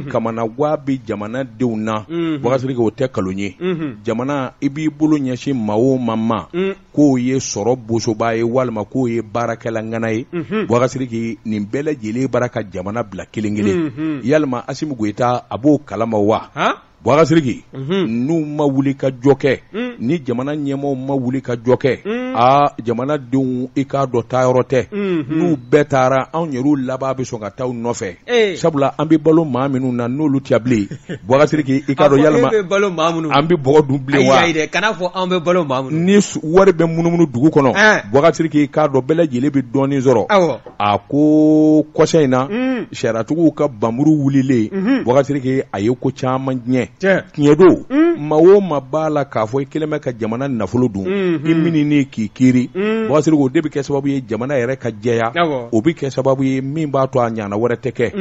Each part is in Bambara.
Kamanagan bɛ jamanadenw na, Bubakari Sidiki, o tɛ nkalon ye, jamana i b'i bolo ɲɛsin maa o maa ma k'o ye sɔrɔ bosoba ye walima k'o ye baarakɛla ŋana ye, Bubakari Sidiki, nin bɛɛ lajɛlen bara ka jamana bila kelen kelen. Yalima Asimi Goyita a b'o kalama wa? Bubakari Sidiki, n'u ma wuli ka jɔ kɛ, ni jamana ɲɛmaaw ma wuli ka jɔ kɛ, aa jamanadenw, i k'a dɔn taayɔrɔ tɛ. N'u bɛɛ taara, anw yɛrɛw laban bɛ sɔn ka taa u nɔfɛ, sabula an bɛ balo maa minnu na, n'olu tɛ bilen, Bubakari Sidiki, i k'a dɔn yalima an bɛ bɔgɔ dun bilen wa? Kana fɔ an bɛ balo maa minnu ni wari bɛ munumunu dugu kɔnɔ, Bubakari Sidiki, i k'a dɔn bɛɛ lajɛlen bɛ dɔɔnin sɔrɔ. A ko kɔsa in na, sariyatigiw ka bamuru wulilen, Bubakari Sidiki, a ye ko caman tiɲɛ. Tiɲɛ don, maa o maa b'a la k'a fɔ i kɛlen bɛ ka jamana nafolo dun, i minɛni k'i kiiri, Bubakari Sidiki, o de bɛ kɛ sababu ye jamana yɛrɛ ka jɛya, o bɛ kɛ sababu ye min b'a to a ɲɔgɔnna wɛrɛ tɛ kɛ,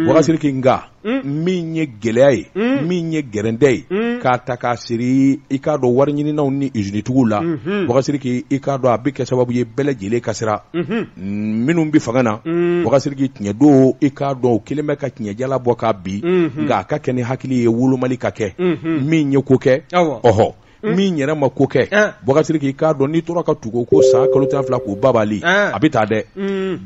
Bubakari Sidiki. Nka min ye gɛlɛya ye, min ye gɛrɛntɛ ye, k'a ta k'a siri, i k'a dɔn wari ɲininaw ni usinitigiw la, Bubakari Sidiki, i k'a dɔn a bɛ kɛ sababu ye bɛɛ lajɛlen ka siran. Minnu bɛ fanga na, Bubakari Sidiki, tiɲɛ don, i k'a dɔn u kɛlen bɛ ka tiɲɛjala bɔ k'a bin, nka a ka kɛ ni hakili ye, wolomali ka kɛ. Min ye ko kɛ, ɔhɔ, min yɛrɛ ma ko kɛ, Bubakari Sidiki, i k'a dɔn n'i tora ka tugu ko san kalo 12 k'o babali, a bɛ taa dɛ.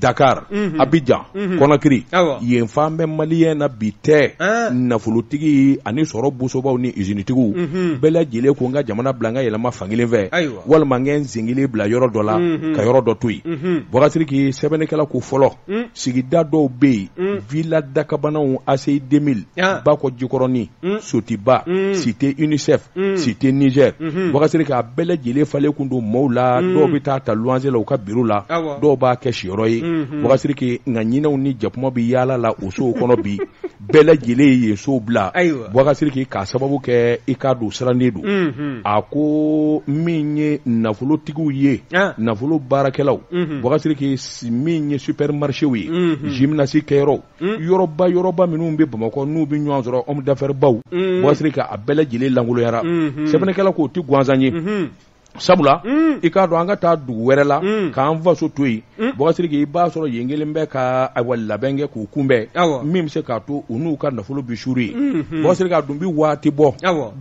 Dakar, Abidjan, Conakry, yen fan bɛ maliyɛn na bi tɛ nafolotigi ani sɔrɔ bosobaw ni usinitigiw bɛɛ lajɛlen ko n ka jamana bila, n ka yɛlɛma fankelen fɛ, walima n ka n sen kelen bila yɔrɔ dɔ la ka yɔrɔ dɔ to yen. Bubakari Sidiki, sɛbɛnnikɛla ko fɔlɔ, sigida dɔw bɛ yen, villa dakabanaw, ACI 2000, Bakɔ Jikɔrɔni, Sotiba, Cité UNICEF, Cité Niger, Bubakari Sidiki, a bɛɛ lajɛlen falen kun don maaw la. Dɔw bɛ taa ta luwanse la u ka biro la, dɔw b'a kɛ siyɔrɔ ye, Bubakari Sidiki. Nka ɲinɛw ni jakuma bɛ yaala la o sow kɔnɔ bi. Bɛɛ lajɛlen ye yen sow bila, Bubakari Sidiki, k'a sababu kɛ i k'a dɔn sirannen don. A ko min ye nafolotigiw ye, nafolo baarakɛlaw, Bubakari Sidiki, min ye supermarchéw ye, gymnase kɛyɔrɔw, yɔrɔba yɔrɔba minnu bɛ Bamakɔ n'u bɛ ɲɔgɔn sɔrɔ, homme d'affaires baw, Bubakari Sidiki, a bɛɛ lajɛlen lankoloyara. Sɛbɛnnikɛla k'o tɛ gansan ye, sabula i k'a dɔn an ka taa dugu wɛrɛ la k'an faso to yen, Bubakari Sidiki, i b'a sɔrɔ yen kelen bɛ ka ayiwa labɛn kɛ k'u kunbɛn, min bɛ se k'a to u n'u ka nafolo bɛ suuru yen. Bubakari Sidiki, a dun bɛ waati bɔ,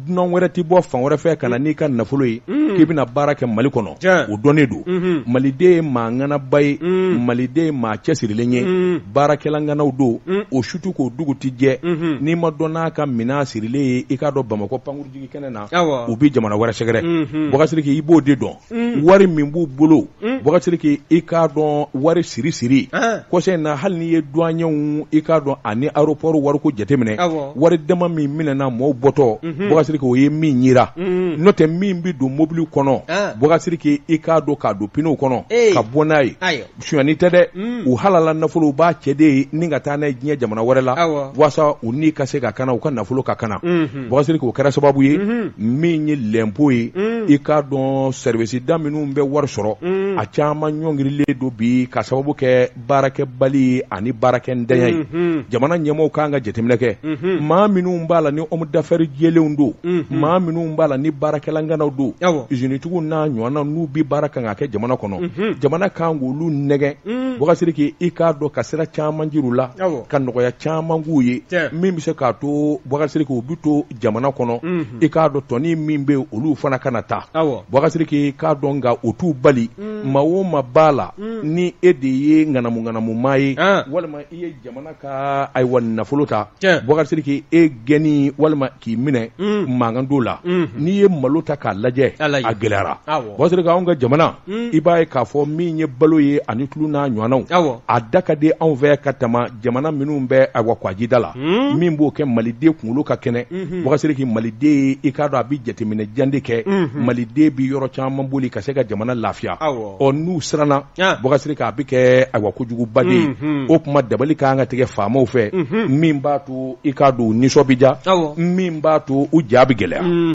dunan wɛrɛ tɛ bɔ fan wɛrɛ fɛ ka na n'i ka nafolo ye k'i bɛna baara kɛ Mali kɔnɔ. O dɔnnen don, maliden ye maa ŋanaba ye, maliden ye maa cɛsirilen ye, baarakɛla ŋanaw don. O sutu k'o dugu tɛ jɛ n'i ma dɔn n'a ka minɛn sirilen ye, i k'a dɔn Bamakɔ pankurujigi kɛnɛ na, u bɛ jamana wɛrɛ sɛgɛrɛ. Bubakari Sidiki, i b'o de dɔn, wari min b'u bolo, Bubakari Sidiki, i k'a dɔn wari siri siri kɔsa in na, hali n'i ye douaniers, i k'a dɔn ani aéroport wariko jateminɛ, wari dama min minɛna mɔɔw bɔtɔ, Bubakari Sidiki, o ye min yira. N'o tɛ, min bɛ don mobili kɔnɔ, Bubakari Sidiki, i k'a dɔn k'a don pneu kɔnɔ ka bɔ n'a ye, sonyani tɛ dɛ. U halala nafolo, u b'a cɛ de ye ni ka taa n'a ye diɲɛ jamana wɛrɛ la, walasa u ni ka se ka kana, u ka nafolo ka kana. Bubakari Sidiki, o kɛra sababu ye min ye lɛnpo ye, i k'a dɔn service da minnu bɛ wari sɔrɔ, a caman ɲɔngirilen don bi ka sababu kɛ baarakɛbali ye ani baarakɛntanya ye. Jamana ɲɛmɔgɔw kan ka jateminɛ kɛ maa minnu b'a la ni homme d'affaires jɛlenw don, maa minnu b'a la ni baarakɛla ŋanaw don, usinitigiw n'a ɲɔgɔnna, n'u bɛ baara kan ka kɛ jamana kɔnɔ, jamana kan k'olu nɛgɛn, Bubakari Sidiki, i k'a dɔn ka sira caman jir'u la, ka nɔgɔya caman k'u ye min bɛ se k'a to, Bubakari Sidiki, u bɛ to jamana kɔnɔ, i k'a dɔn tɔnin min bɛ olu fana kana taa, Bubakari Sidiki, i k'a dɔn. Nka o t'u bali, maa o maa b'a la ni e de ye ŋanamu ŋanamumaa ye, walima i ye jamana ka ayiwa nafolo ta, Bubakari Sidiki, e gɛnni walima k'i minɛ, mankan t'o la. N'i ye malo ta k'a lajɛ, a gɛlɛyara, Bubakari Sidiki. Anw ka jamana, i b'a ye k'a fɔ min ye balo ye ani tulu n'a ɲɔgɔnnaw, a da ka di anw fɛ ka tɛmɛ jamana minnu bɛ ayiwa kwajida la. Min b'o kɛ, maliden kunkolo ka kɛnɛ, Bubakari Sidiki, maliden ye, i k'a dɔn a bɛ jateminɛ jan de kɛ. Maliden bɛ yɔrɔ caman boli ka se ka jamana lafiya. Ɔ n'u siranna, Bubakari Sidiki, a bɛ kɛ ayiwa kojuguba de ye. O tuma dabali ka kan ka tigɛ faamaw fɛ min b'a to, i k'a dɔn u nisɔn bɛ diya, min b'a to u ja bɛ gɛlɛya.